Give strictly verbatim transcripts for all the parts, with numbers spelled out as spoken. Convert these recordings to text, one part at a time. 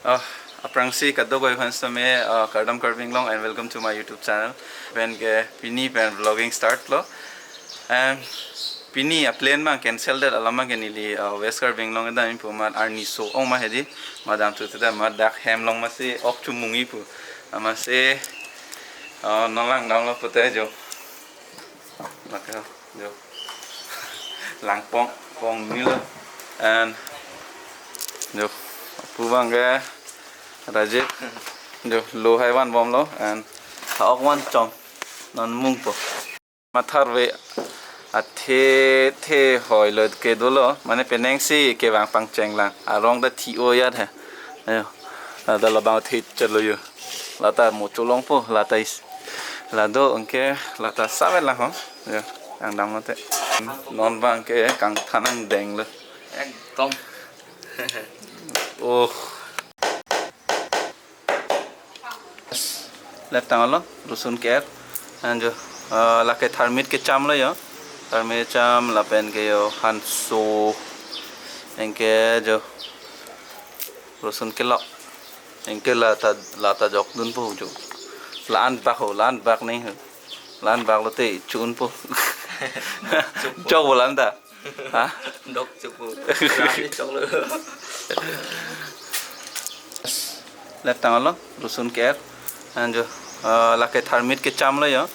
Ah, aphrangsi kadokave aphan sitame, ah, kardom Karbi Anglong and welcome to my YouTube channel. Pen ke pini pen vlogging start lo. And pini a-plan abang cancel det alam abang ke neli, ah, West Karbi Anglong kedam pu amat arni so-ong ma hedi. Madam tu tu da madak hem along masi ok chomungji pu. Amatsi, ah, non langdamlo pute jo. Lake jo. Langpong, pong nilo. And jo, pu abang ke Rajiv. Jo, lo hai vanbomlo and ha-ok vanchong. Non mungpo. Matharve athe the hoilo ke dolo. Mane penang si kevang pangcheng lang. Arong ta thi-o ya the. Ayo. Lata labang athe chalo yo. Lata mo cholongpo, lata is. Lado anke lata savel lang ho. Ya, langdamlo te. Non abang ke kangthan angdenglo. Ekdom. Oh. Left tanglo, rosun ke-et. And jo, ah, lake tharmit kechamlo yo. Tharmit cham lapen ke yo hanso. Anke jo. Rosun kelok. Anke lata, lata jokdunpo jo. La-an bak ho, la-an bak ni ho. La-an baklo te chunpo. Chokpo. Chokpo la-an ta. Ha? Dok chokpo. Rani choklo. Left tanglo, rosun ke-et. And jo, ah, lake tharmit kechamlo yo.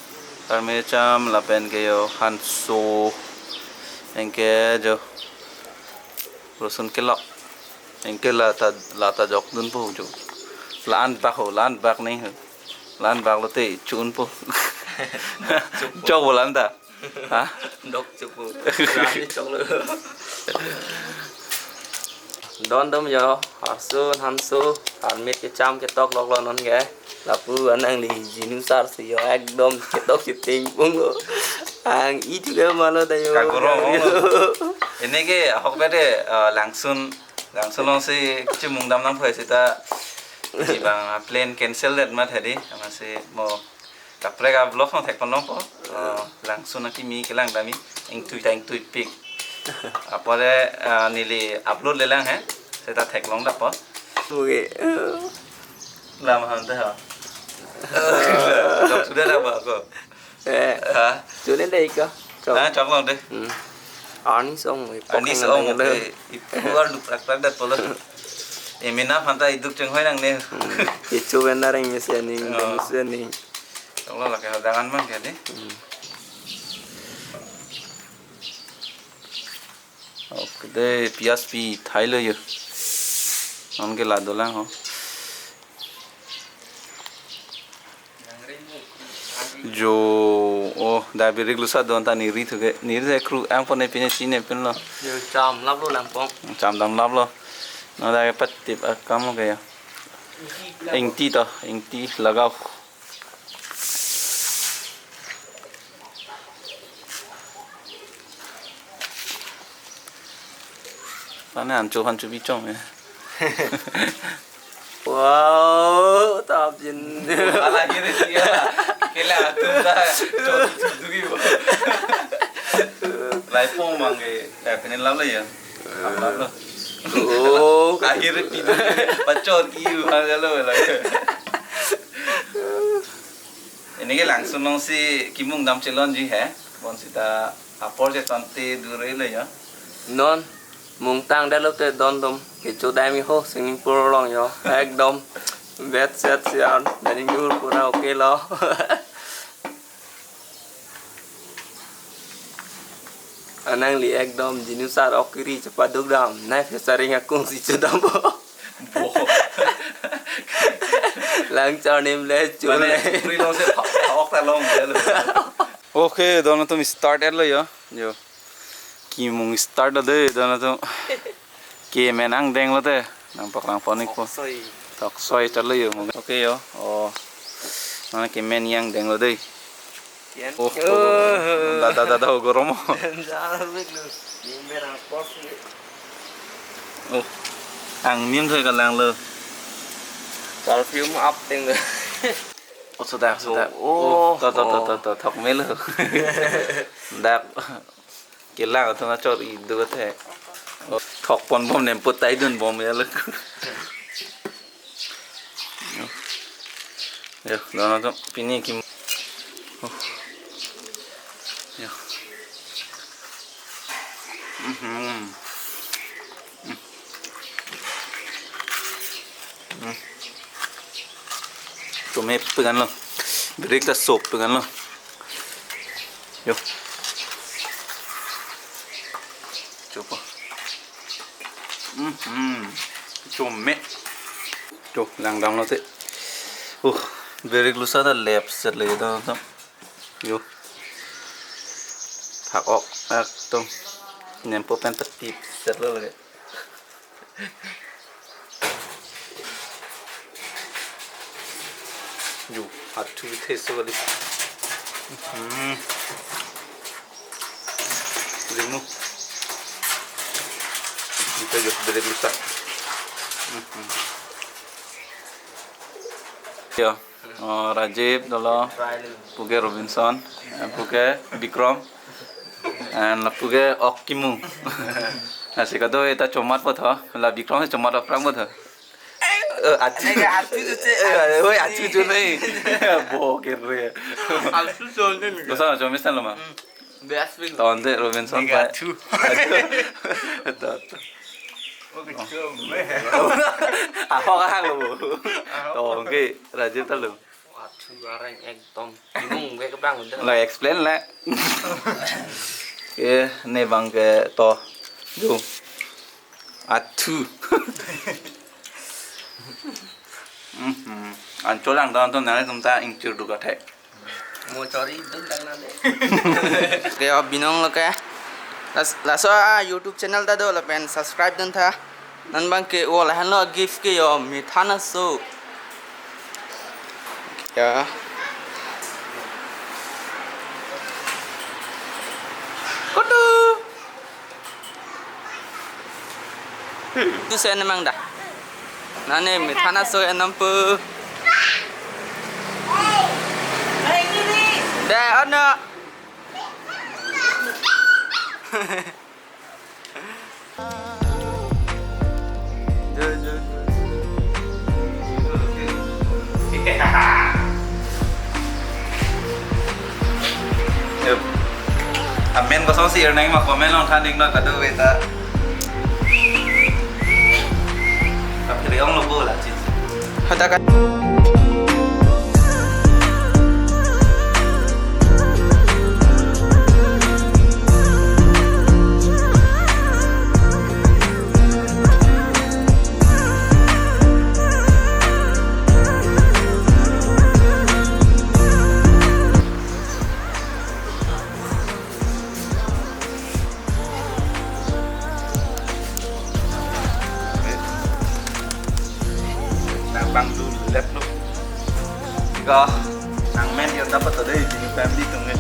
Tharmit cham lapen ke yo hanso. Anke jo. Rosun kelok. Anke lata, lata jokdunpo jo. La-an bak ho, la-an bak ni ho. La-an baklo te chunpo. Chokpo. Chokpo la-an ta. Ha? Dok chokpo. Rani choklo. Dondom yo, hasun hanso, tharmit kecham ketok loklo non ke. Lapu anang ni jinu sar si yo ekdom ketok chiting punglo. Ang itu ke malo ta yo. Kagoro ong lo. Ini ke ahok bede, eh, langsun, langsun alongsi kechimung dam nangpo seta. Jibang plan cancel det mat hedi, amatsi mo kaprek a-vlog nang thekponlongpo. Eh, langsun akimi kelang dami, ingtui ta ingtuipik. Apore, eh, neli upload le lang he, seta theklong dapo. Oke. Lam han te ha. Jok sudah dah ba ko. Eh, ha? Sudah deh iko. Chok. Ha, choklo deh. Hmm. Arni song, ipok arni nang song, nang eh, ipu arlu prak prak det polo. Emena aphan ta iduk chenghoi nangne. Hmm. Kecho benar yang mesen ning, oh, mesen ning. Choklo lake hadangan mang ke deh. Hmm. Oke deh, piyaj pi thailo yo. Non ke lado lang ho. Jo, oh, da birik lusa don ta neri thu ke. Neri thu ke kru ang pone pine chine pinlo. Jo, cham laplo langpong. Cham dam laplo. No da ke patip akam ke ya. Ingti to, ingti lagao. Pane ancho han chu bichong ya. Wow, tap jin. Ala gini sih ya. Kela atum ta. Chot chot dugi bo. Laipong mang ke. Ya pinin lam lo ya. Lam lo. Oh, akhir pido. Pachot ki yu ha lo la. Ini ke langsun alongsi kimung dam chelonji he. Bon sita apor je tante dure le ya. Non mungtang dalo te dondom. Kecho dami ho swimming pool along yo. Ekdom. Bet set sian. Dani nur pura oke lo. Anang li ekdom jinu sar ok kiri chepaduk dam. Nai fesaring akung si chodam bo. Bo. Lang charnim le chule. Mane, puri long se phak, phak ok ta long le lo. Okay, don atum start et lo yo. Yo. Kimung start lo deh, don atum. Kemen angdeng lo te. Nangpak nangpon ik po. Toksoi. Toksoi chalo yo. Okay yo. Oh. Nang kemen angdeng lo deh. Kian. Oh, oh, oh. Da, da, da, da, goromo. Jangan wait lu. Ning berang pos ni. Oh. Angnim thoi kalang lo. Perfume up ting lo. Oh, sudah, sudah. Oh, oh, to, to, to, oh, to, to, thok me lo. Dak. Kelang atum achor iduk athe. Oh, thok pon bom nem putai dun bom ya lo. Ya, dona to pini kim. Oh. Ya. Mhm. Hmm. Tome pegan lo. Break ta sop pegan lo. Yo. Chopo. Hmm. Chome. Cho langdam lo te. Uh, break lusa ta lep set le to. Yo. Phak-ok ekdom. Nempo pen petip set lo lagi. Yo, athu the so kali. Hmm. Ringu. Ita yo break lusa. Hmm. Ya. Oh, Rajiv dolo, puke Robinson, eh, puke Bikram, and puke ok kimu. Nasi kado ita chomat po tho, la Bikram si chomat aphrang po tho. Eh, achu. Nega achu tu che. Eh, oi, achu tu nei. Bo kere. Achu tu nei. Dosa chomis tan lo ma. Best film. Tonte Robinson Nega pa. Achu. Achu. Tot. Oke, chom. Ahok ahak lo. Ahok. Tongke Rajiv ta lo. Achu areng ekdom. Bingung ke bang udah. La explain la. Ke ne bang ke to. Jo. Athu. Mhm. Anchot langdam to nang tum ta ingchir duk athai. Mo chori dun tang nang de. Ke o binong lo ke. Las-, laso a YouTube channel ta do lapen subscribe dun tha. Non bang ke o lahenlo gift ke yo mithan aso. Ya. Kutu. Tu sen mang da. Nane mithan aso enam pu. Deh, ono. Yep. Amen kosonsi ernai ma comment along than iknon kadokave ta. Kaphere ong lo bo la chis. Hata ka. Nang bang du lep lo. Ika, nang men dia dapat ada di family tung ni.